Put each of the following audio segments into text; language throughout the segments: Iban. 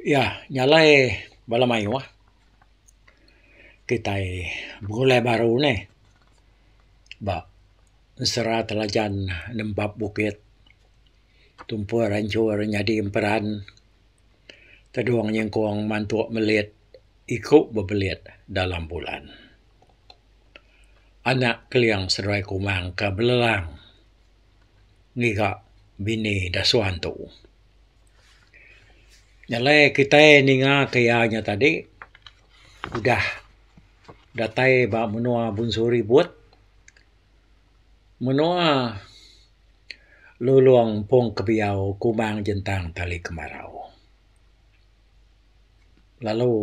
Iya nyalai bala mayuh kitai begulai baru neh ba ensera telajan nempap bukit tumpur anchur nyadi emperan tedung nyingkong mantuk melit iku bebelit dalam bulan. Anak Keling seduai Kumang ke belelang ngiga bini dasuh antu. Nyalai kitai ninga ke iya nya tadi udah datai ba menua Bunsu Ribut menua Lulong Pong Kebiau Kumang Jentang Tali Kemarau. Lalu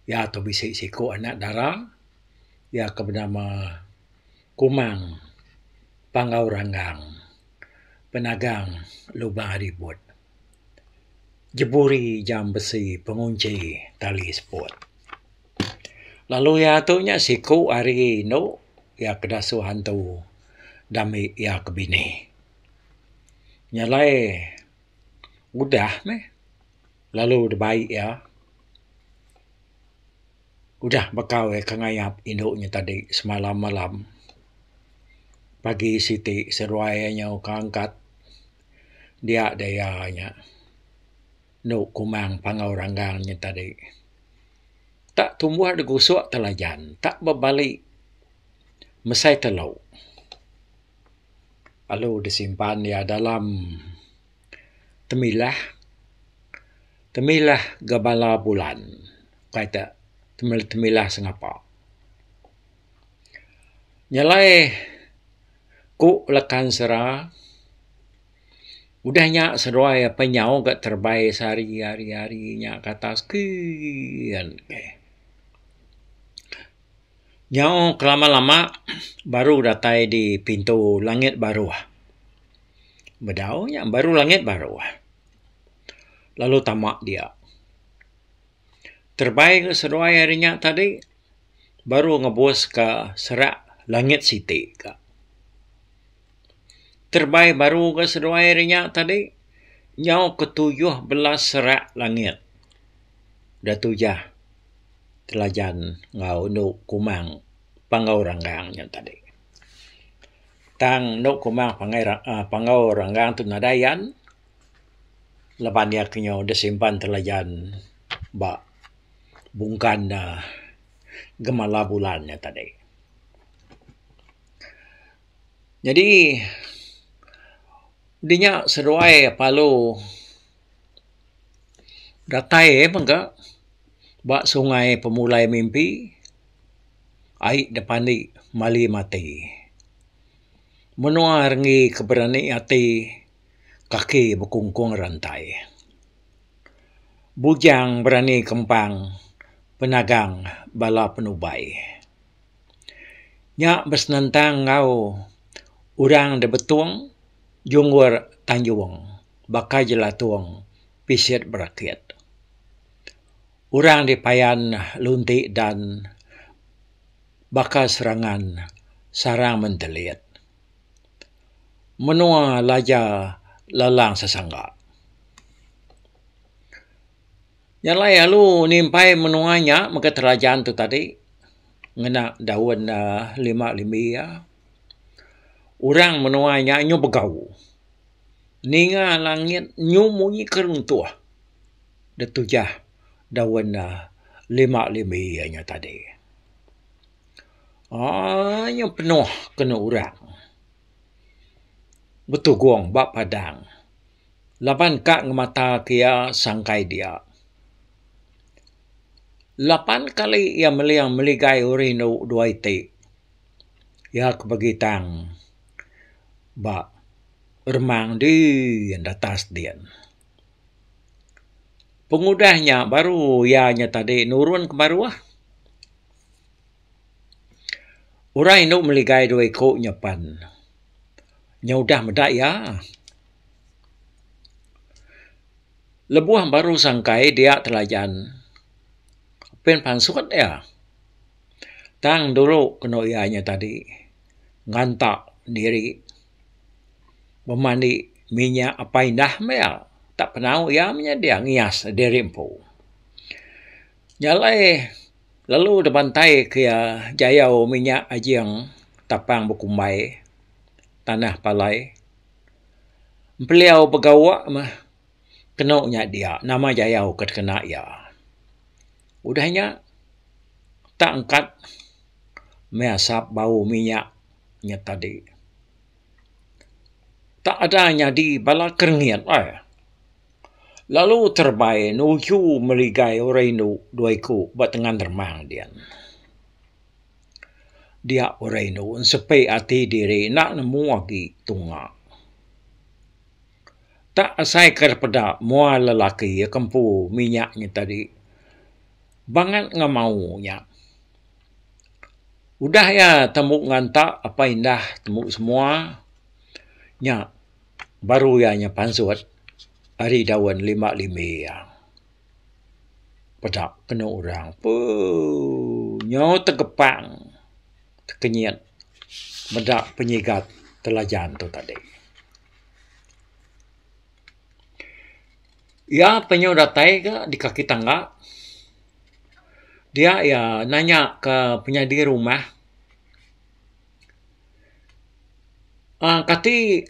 iya tu bisi siku anak dara iya ke benama Kumang Panggau Ranggang Penagang Lubang Ribut Jeburi Jam Besi Pengunchi Tali Seput. Lalu iya tu nya siku ari indu iya ke dasuh antu dambi iya ke bini. Nya alai udah meh lalu dibai iya udah bekau iya ke ngayap indu nya tadi semalam malam. Pagi siti seduai iya nyau ke angkat dia deh iya nya enu Kumang Panggau Ranggang nya tadi. Tak tumbuh da gusuk telajan tak bebali mesai telu lalu disimpan iya dalam temilah, temilah gabala bulan kai te temilah sengapa. Nyelai ku lekan sera udah nya seduai apai nyau ga terebai sehari hari hari nya ke atas kin. Nyau kelama lama baru datai di pintu langit baruh. Bedau nya baru langit baruh. Lalu tama dia. Terebai ga seduai ari nya tadi baru ngebus ka serak langit siti ka. Terebai baru ga seduai ari nya tadi nyau ke 17 serak langit da tujah Telajan enggau endu Kumang Panggau Ranggang nya tadi. Tang endu Kumang Pangai uhh Panggau Ranggang tu nadai yan laban iya ke nyau disimpan Telajan ba bungkan ne gemala bulan nya tadi. Nyadi dinya seduai perlu datai mega ba sungai pemulai mimpi ai da pandi mali mati. Menua renggi ke berani ati kaki bekungkung rantai. Bujang berani kempang penagang bala penubai. Nya besenentang enggau orang da Betong Junggor Tanjung baka jelatung pisit berakit. Orang dipayan lunti dan baka serangan sarang mentelit. Menua Laja Lelang Sesangga. Nya alai lalu nimpai menua nya mega terajan tu tadi ngena daun uhh lima limbi iya. Orang menua nya nyu begau ninga langit nyu munyi ke runtuh da tujah daun uhh lima limbi iya nya tadi. Aaa nyu penuh kenu orang betugong ba padang. Laban ka ngemata ke iya sangkai dia. Lapan kali iya meling meligai orang indu dua iti iya ke begitang ba remang din atas din. Pengudah nya baru iya nya tadi nurun ke baruh. Orang indu meligai dua iku nya pan nya udah meda iya. Lebuh baru sangkai dia telajan pin pansut iya. Tang dulu kenu iya nya tadi nganta diri bemandi minyak apai indah meh iya. Tak penau iya meh dia ngias diri empu. Nya alai lalu dibantai ke iya jayau minyak ajing tapang bekumbai tanah palai. Empeliau begauk meh kenu nya dia nama jayau ke dikena iya. Udah nya tak angkat meh asap bau minyak nya tadi. Tak ada nyadi bala kerengit ai. Lalu terebai nuju meligai orang indu dua iku ba tengan remang din. Dia orang indu ensepi ati diri enda nemu agi tunga. Tak asai ke peda mua lelaki ke empu minyak nya tadi bangat ngemau nya. Udah iya tembu nganta apai indah tembu semua nya baru iya nya pansut ari daun lima limbi iya. Peda kenu orang pooh nyau tegepang tekenyit meda penyigat telajan tu tadi. Iya penyu datai ga di kaki tangga dia iya nanya ka penyadi rumah uhh kati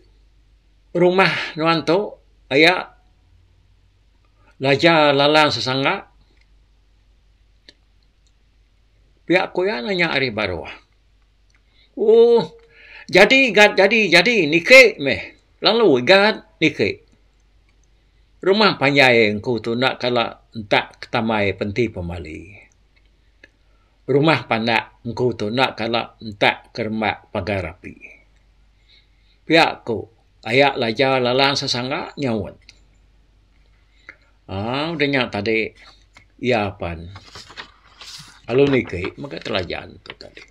rumah nuan tu aya laja lalang sesangga pia ku iya nanya ari baruh. Ooh jadi gat jadi jadi niki meh lalu gat niki. Rumah panjai engku tu enda kala entak ketambai penti pemali. Rumah pandak engku tu enda kala entak kerembak pagar api. Pia ku aya Laja Lalang Sesangga nyaut. Aaa udah nya tadi iya pan lalu niki mega telajan tu tadi.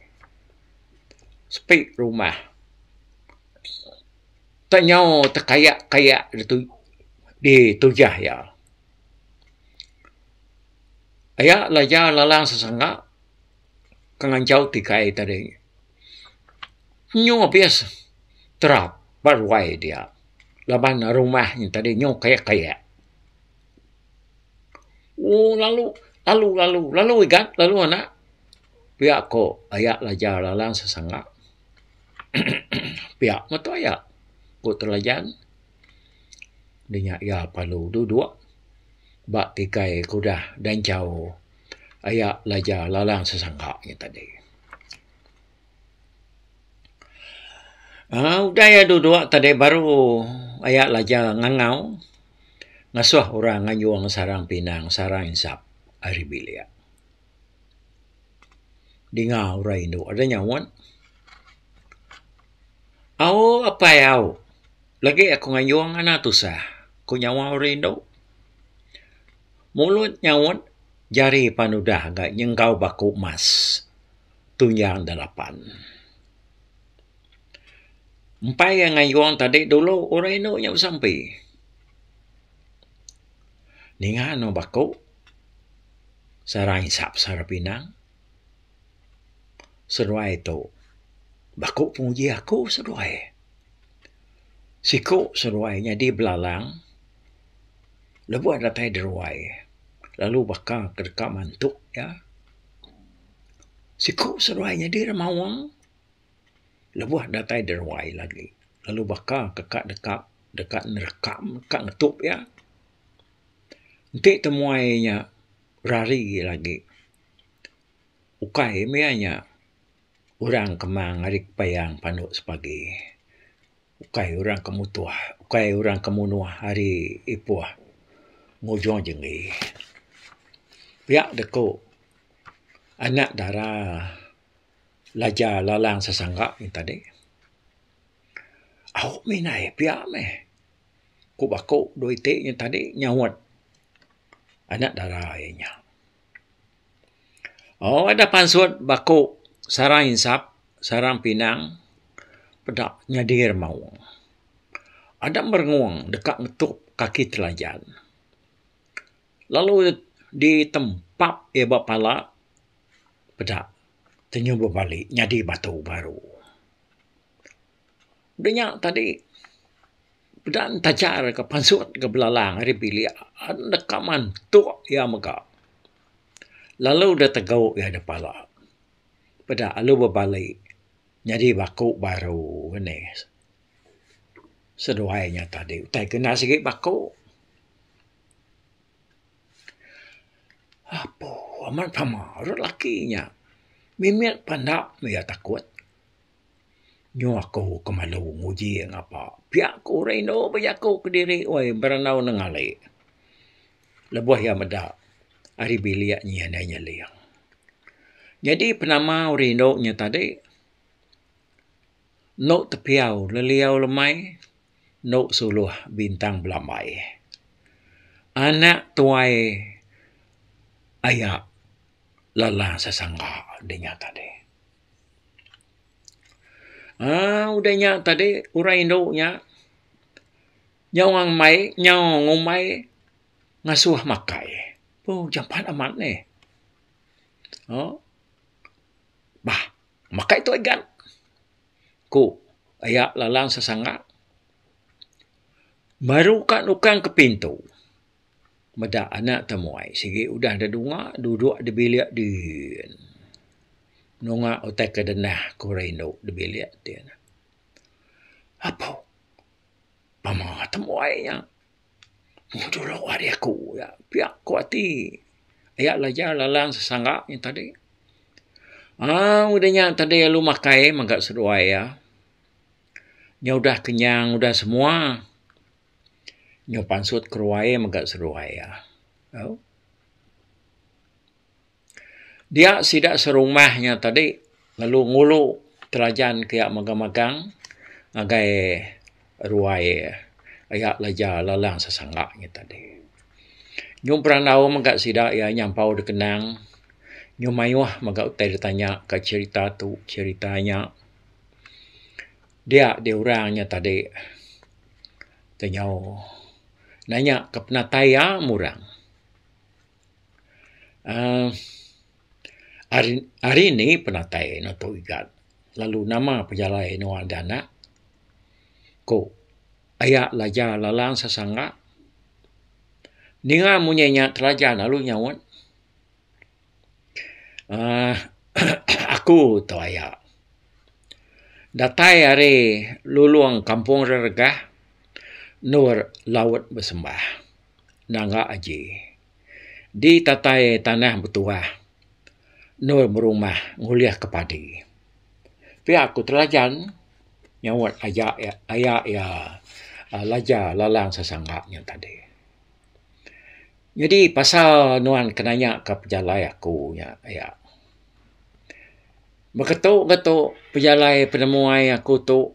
Sepi rumah. Tak nyau tekayak-kayak ditujah iya. Aya laja lalang sesangga ke nganchau tikai tadi. Nyu abis terap ba ruai dia laban rumah nya tadi nyu kayak-kayak. Ooh lalu lalu lalu lalu igat lalu anak pia ko aya laja lalang sesangga. Pia meto iya ku Telajan dinya iya perlu duduk ba tikai ke udah danchau aya Laja Lalang Sesangga nya tadi. Aaa udah iya duduk tadi baru aya Laja ngangau ngasuh orang nganjung sarang pinang sarang insap ari bilik. Dinga orang indu ada nyaut. Au apai au lagi aku ngayung anak tusah ku nyawa orang indu. Mulut nyaut jari pan udah ga nyenggau baku mas tunjang delapan. Empai iya ngayung tadi dulu orang indu nya besampi. Ninga anu baku. Sarang isap sara pinang. Seduai tu baku penguji aku seduai. Siku seduai nyadi belalang lebuh datai deruai lalu baka ke deka mantu iya. Siku seduai nyadi remaung lebuh datai deruai lagi lalu baka ke ka deka deka nerekam ka ngetup iya. Enti temuai nya rari lagi ukai mih iya nya orang kemang ari payang panu sepagi. Ukai orang ke mutuh ukai orang ke munuh ari ipuh ngujung jenggi. Pia deku anak dara Laja Lalang Sesangga ne tadi. Au mih indai pia meh. Ku baku dua iti nya tadi nyaut anak dara iya nya. Oh da pansut baku sarang insap sarang pinang peda nyadi remaung. Adep merengung deka ngetup kaki telajan. Lalu ditempap iya ba pala peda tenyuh bebali nyadi batu baru. Udah nya tadi. Peda entajar ke pansut ke belalang ari bilik deka mantuk iya mega. Lalu deh tegu iya da pala. Peda alu bebali nyadi baku baru ngenih seduai nya tadi utai ke enda sigi baku. Apo amat pama orang laki nya mimit panda meh iya takut. Nyu aku ke malu nguji ngapa pia ku orang indu bejaku kediri weh berandau nengali. Lebuh iya meda ari bilik nyin iya nyeling. Nyadi penama orang indu nya tadi endo tepiau leliau lemai endo suluh bintang belambai. Anak tuai aya lelang sesangga dinya tadi. Aaa udah nya tadi orang indu nya nyau ngumbai nyau ngumbai ngasuh makai. Ooh jampat amat nih. Ooh bah makai tu igat ku aya lalang sesangga baru ka nukang ke pintu. Meda anak temuai sigi udah dedunga duduk di bilik din. Nunga utai ke denah ke orang indu da bilik din. Apo pama temuai nya mung dulu ari aku nya pia ku ati aya laja lalang sesangga nya tadi. Aaa udah nya tadi lalu makai mega seduai iya. Nya udah kenyang udah semua. Nyau pansut keruai mega seduai iya. Au. Dia sida serumah nya tadi lalu ngulu telajan ke iya magang-magang ngagai ruai aya laja lalang sesangga nya tadi. Nyau berandau mega sida iya nyampau da kenang nyau mayuh mega utai da tanya ka cherita tu cherita nya. Dia dih orang nya tadi ke nyau nanya ke penatai iya murang. uhh Ari ari ni penatai ne tu igat lalu nama pejalai nuan da anak ku aya laja lalang sesangga. Ninga munyi nya telajan lalu nyaut uhh aku tu aya datai ari lulong kampung reregah endur laut besembah nangga aji di tatai tanah betuah endur berumah ngulih ke padi. Pia ku Telajan nyaut aja aya iya laja lalang sesangga nya tadi. Nyadi pasal nuan ke nanya ka pejalai aku nya aya. Beketu getu pejalai penemuai aku tu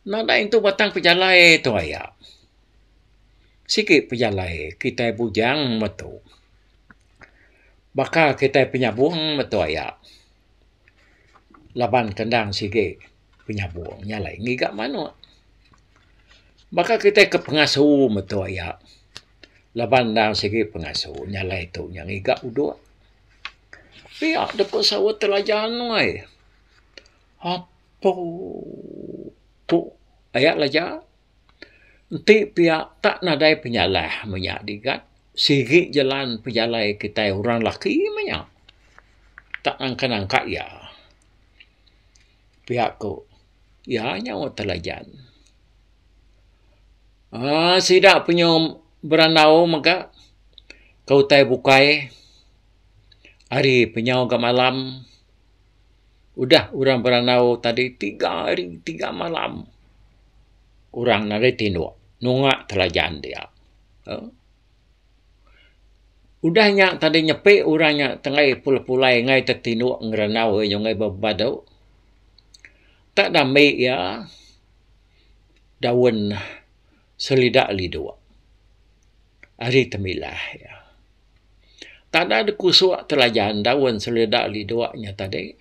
nadai entu batang pejalai tu aya. Sigi pejalai kitai bujang metu. Baka kitai penyabung metu aya. Laban kendang sigi penyabung nya alai ngiga manuk. Baka kitai ke pengasu metu aya laban endang sigi pengasu nya alai tu nya ngiga udok. Pia deka saut telajan weh. Apo ku aya laja enti pia tak nadai penyalah menya digat sigi jelan pejalai kitai orang laki menya tak nangka nangka iya. Pia ku iya nyaut telajan. Aaa sida penyu berandau mega ke utai bukai ari penyau ga malam udah orang berandau tadi tiga hari tiga malam orang nadai tindok nunga telajan dia. Udah nya tadi nyepi orang nya tengah pulai pulai enggai tetindok ngerandau nyungei bebadu. Tak dambi iya daun selida lidok ari temilah iya. Tada da kusuk telajan daun selida lidok nya tadi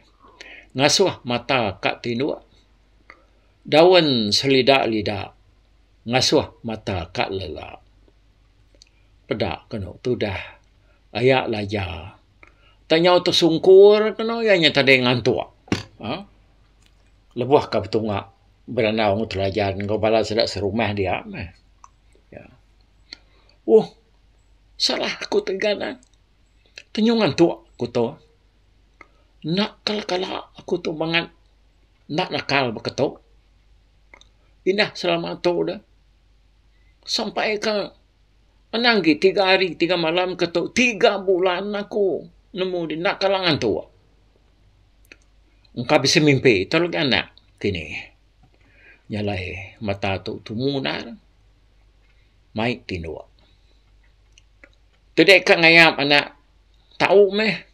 ngasuh mata ka tindok daun selida lida ngasuh mata ka lela. Peda kenu tudah aya laja tanyau tesungkur kenu iya nya tadi ngantuk uhh lebuh ka betunga. Berandau enggau Telajan enggau bala sida serumah dia meh. Uhh salah aku ti igan. Tenyung antuk ku tu. Enda kala kala aku tu bangat enda nakal baka tu. Indah selama tu deh sampai ka anang agi tiga hari tiga malam ke tu tiga bulan aku nemu deh enda kala ngantuk. Engka bisi mimpi tu lagi anak kini. Nya alai mata tu tumu endar mai tinduk. Ti deh ka ngayap anak tau meh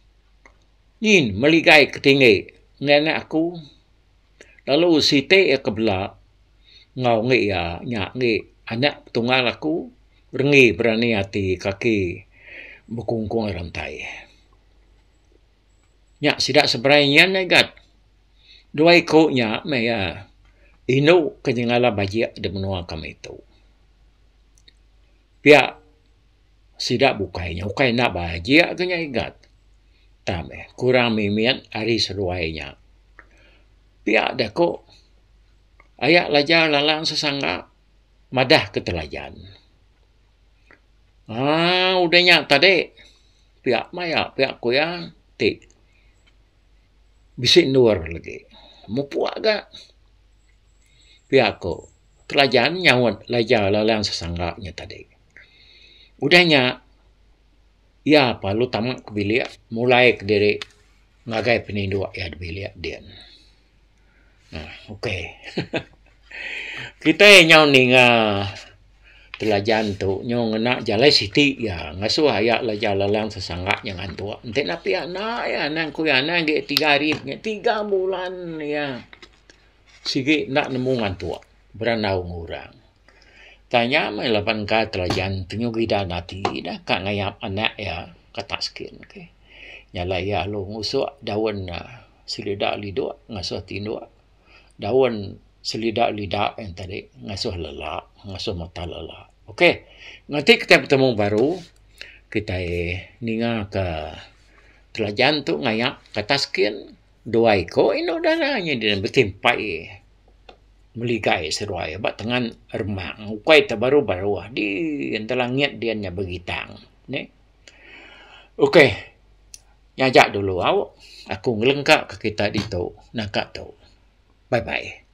nyin meligai ke tinggi ngan anak aku lalu siti iya ke bela enggau ngi iya nya ngi anak tunggal aku renggi berani ati kaki bekungkung rantai. Nya sida seberai nyin igat. Dua iku nya meh iya indu ke nyengala bajik da menua kami tu. Pia sida bukai nya ukai enda bajik ke nya igat. Tang meh kurang mimit ari seduai nya. Pia da ku aya Laja Lalang Sesangga madah ke Telajan. Aaa udah nya tadi pia maya pia ku iya ti bisi endur lagi mupuk ga pia ku Telajan nyaut Laja Lalang Sesangga nya tadi. Udah nya iya lalu tama ke bilik mulai kediri ngagai peninduk iya da bilik din. Ok kitai nyau ninga Telajan tu nyau ngena jalai siti iya ngasuh aya Laja Lalang Sesangga nya ngantuk enti ne pia enda iya anang ku iya anang agi tiga hari tiga bulan iya sigi enda nemu ngantuk berandau ngan orang. Tang nya meh laban ka Telajan tenyu gidan ati ida ka ngayap anak iya kata skin. Nya alai iya lalu ngusuk daun Selida lidok ngasuh tindok daun selida lida en tadi ngasuh lelak ngasuh mata lelak. Ok nganti kitai betemu baru kitai ninga ka Telajan tu ngayap ke atas skin dua iko inu dara nyadi betimpai meligai seduai ba tengan remang ukai te baruh baruh din langit din nya begitang neh. Ok. Nya aja dulu au. Aku ngelengka ke kita ditu naka tu. Bye bye.